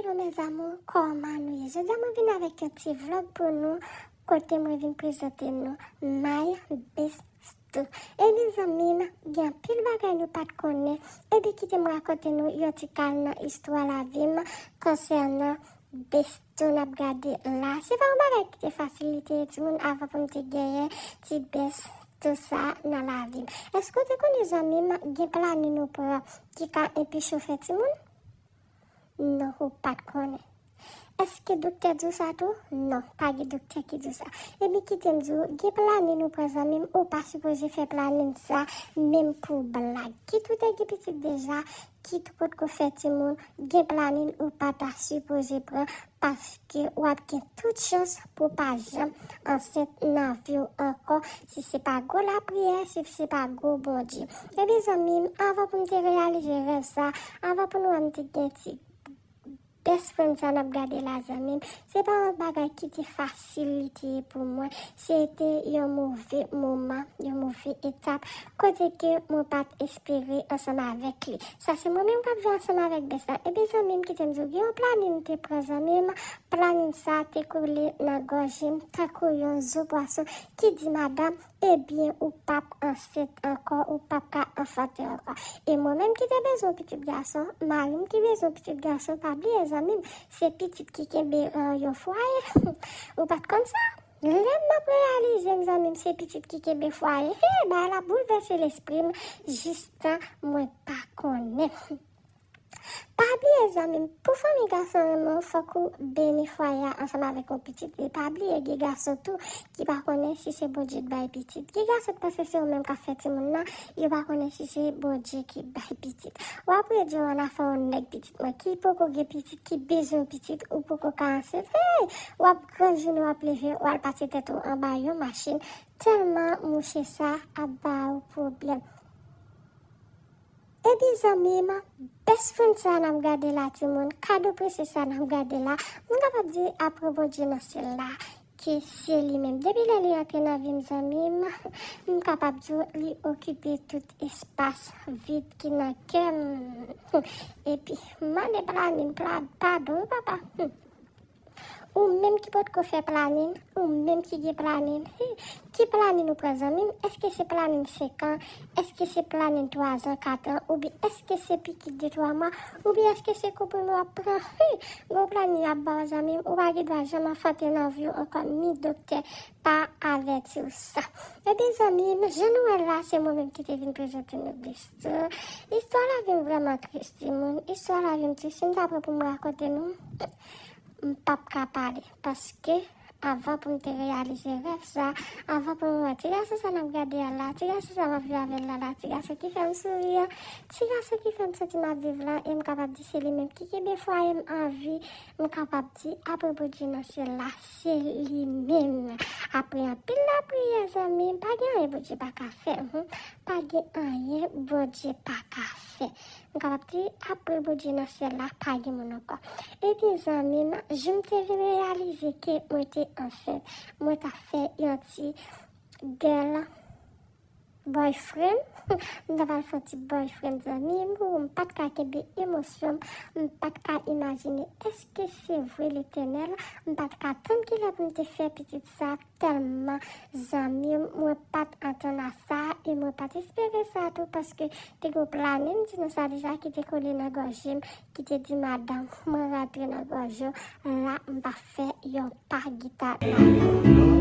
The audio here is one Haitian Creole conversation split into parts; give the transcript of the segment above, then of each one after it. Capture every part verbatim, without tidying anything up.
Bonjour mes amours, kòman nou ye? Jodi a mwen vin avèk yon ti vlog pou nou, kote mwen vin prezante nou My Best Stew. E mezanmi m, gen anpil bagay nou pa t konnen. Ebyen kite m rakonte nou yon ti kal nan istwa lavi m konsènan best stew n ap gade la. Se pa yon bagay ki te fasil li te ye timoun avan pou m te genyen ti best stew sa nan lavi m. Èske w te konnen zanmi m gen planin ou pran ki ka enpeche w fè timoun? Non, ou pa t konnen. Èske doktè di w sa tou? Non, pa gen doktè ki di w sa. Ebyen kite m di w, gen planin ou pran zanmi m, ou pa sipoze fè planin sa menm pou blag. Kit ou te gen pitit deja, kit ou potko fè timoun, gen planin ou pa ta sipoze pran, paske w ap gen tout chans pou w pa janm ansent nan vi w ankò, si se pa gwo lapriyè, si se pa gwo Bondye. Ebyen zanmi m, avan pou m te reyalize rèv sa, avan pou nou wè m te gen ti best friend sa n ap gade la zanmi m, se pa yon bagay ki te fasil li te ye pou mwen. Se te yon move moman, yon move etap, kote ke mwen pa t espere ansanm avèk li. Sa se mwen menm k ap viv ansanm avèk best la. Ebyen zanmi m, kite m di w, gen yon planin m te pran zanmi m, planin sa te kole nan gòj m tankou yon zo pwason ki di madanm, ebyen ou p ap ansent ankò, ou p ap ka anfante ankò. E mwen menm ki te bezwen yon pitit gason, mari m ki bezwen yon pitit gason, pa bliye zanmi m, se pitit ki kenbe, euh, yon fwaye. Ou pa t konn sa? Lè m ap reyalize m zanmi m, se pitit ki kenbe fwaye. Hey, bagay la boulvèse lespri m jistan mwen pa konnen. Pa bliye zanmi m, pou fanmi gason renmen w, fòk ou beni fwaye a ansanm avèk yon pitit. E pa bliye gen gason tou ki pa konnen si se Bondye k bay pitit. Gen gason k panse se yo menm k ap fè timoun nan, yo pa konnen si se Bondye ki bay pitit. W ap redi w ann afè yon nèg pitit mwen ki poko gen pitit, ki bezwen pitit, ou poko ka ansent. Hey! W ap granjounen, w ap leve, w al pase tèt ou anba yon machin. Tèlman mouche sa ap ba w pwoblèm. Epi zanmi m, best friend sa n ap gade la timoun, kado presye sa n ap gade la, m kapab di apre Bondye nan syèl la, ke se li menm. Depi lè li antre nan vi m zanmi m, m kapab di w li okipe tout espas vid ki nan kè m. Epi, m mande planin, pla-, padon wi papa. Hmm. Ou menm ki potko fè planin, ou menm ki gen planin. Hi, ki planin ou pran zanmi m? Èske se planin senk an? Èske se planin twa zan, kat an? Oubyen èske se pikit de twa mwa? Oubyen èske se konprime w ap pran? Hi, gwo planin y ap ba w zanmi m, ou pa gen dwa janm anfante nan vi w ankò, ni doktè pa avèti w sa. Ebyen zanmi m, jan nou wè l la, se mwen menm ki te vin prezante nou best stew. Istwa lavi m vrèman tris timoun. Istwa lavi m tris, si m ta pran pou m rakonte nou, m p ap ka pale, paske avan pou m te reyalize rèv sa, avan pou m wè ti gason sa n ap gade a la, ti gason sa m ap viv avè l la la, ti gason ki fè m souri an, ti gason ki fè m santi m ap viv la, e m kapab di se li menm ki kenbe fwaye m an vi, m kapab di apre Bondye nan syèl la, se li menm. Apre anpil lapriyè zanmi m, pa gen anyen Bondye pa ka fè, hmm, pa gen anyen Bondye pa ka fè. M kapab di, apre Bondye nan syèl la, pa gen moun ankò. Ebyen, zanmi m, jou m te vin reyalize ke mwen te ansent, mwen t ap fè yon ti girl boyfriend. M t ap al fè yon ti boyfriend, zanmi m, m pa t ka kenbe emosyon m, m pa t ka imajine èske se vre Letènèl, m pa t ka tann kilè pou m te fè pitit sa, tèlman zanmi m, mwen pa t atann a sa, e mwen pa t espere sa tou, paske te gen yon planin, m di nou sa deja, ki te kole nan gòj m, ki te di madanm mwen rantre nan gòj yo, la m pa fè yon pa gita la.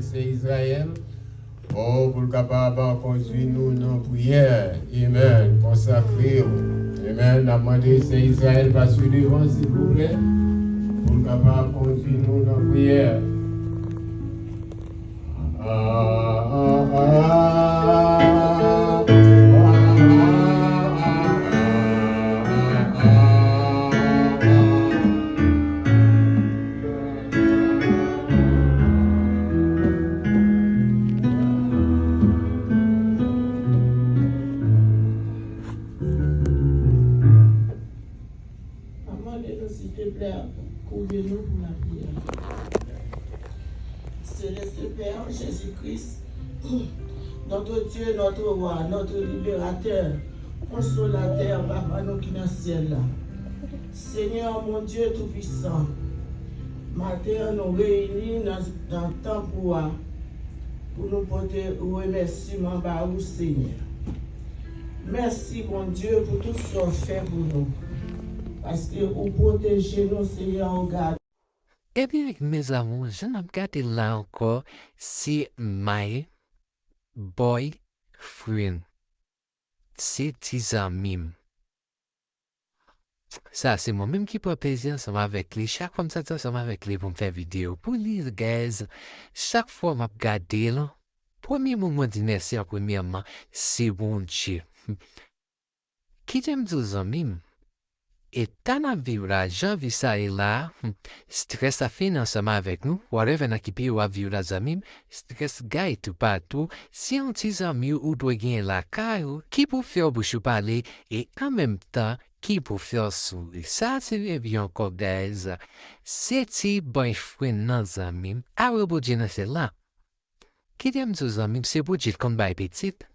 Sè Izrayèl, o, pou l kapab kondui nou nan priyè. Amèn. Konsakre w. Amèn. N ap mande Sè Izrayèl pase devan, silvouplè, pou l kapab kondui nou nan priyè. M ap mande nou, silteplè, kouvri nou pou lapriyè. Céleste Père, Jésus-Christ, notre Dieu, notre Roi, notre Libérateur, Consolateur, Papa nou ki nan syèl la. Senyè, mon Dieu Tout-Puissant, maten an nou reyini nan, nan tanp ou a pou nou pote remèsiman ba ou, Senyè. Mèsi, Bondye, pou tout sa w fè pou nou, paske ou pwoteje nou, Senyè, ou gade. Ebyen, mes amours, jan n ap gade la ankò, se my boyfriend. Se ti zanmi m. Sa, se mwen menm ki pran plezi ansanm avèk li. Chak fwa m soti ansanm avèk li pou m fè videyo pou li, guys, chak fwa m ap gade l, premye moun mwen di mèsi an premyèman, se Bondye. Kite m di w, zanmi m, eta n ap viv la, jan vi sa ye la, hmm, strès ap fini ansanm avèk nou. Whatever nan ki peyi w ap viv la, zanmi m, strès gaye toupatou. Si yon ti zanmi w ou dwe genyen lakay ou, ki pou fè w bouch ou pale, e an menm tan, ki pou fè w souri. Sa se revi ankò, guys. Se ti boyfriend nan, zanmi m. Awe, Bondye nan syèl la. Kite m di w, zanmi m, se Bondye k konn bay pitit.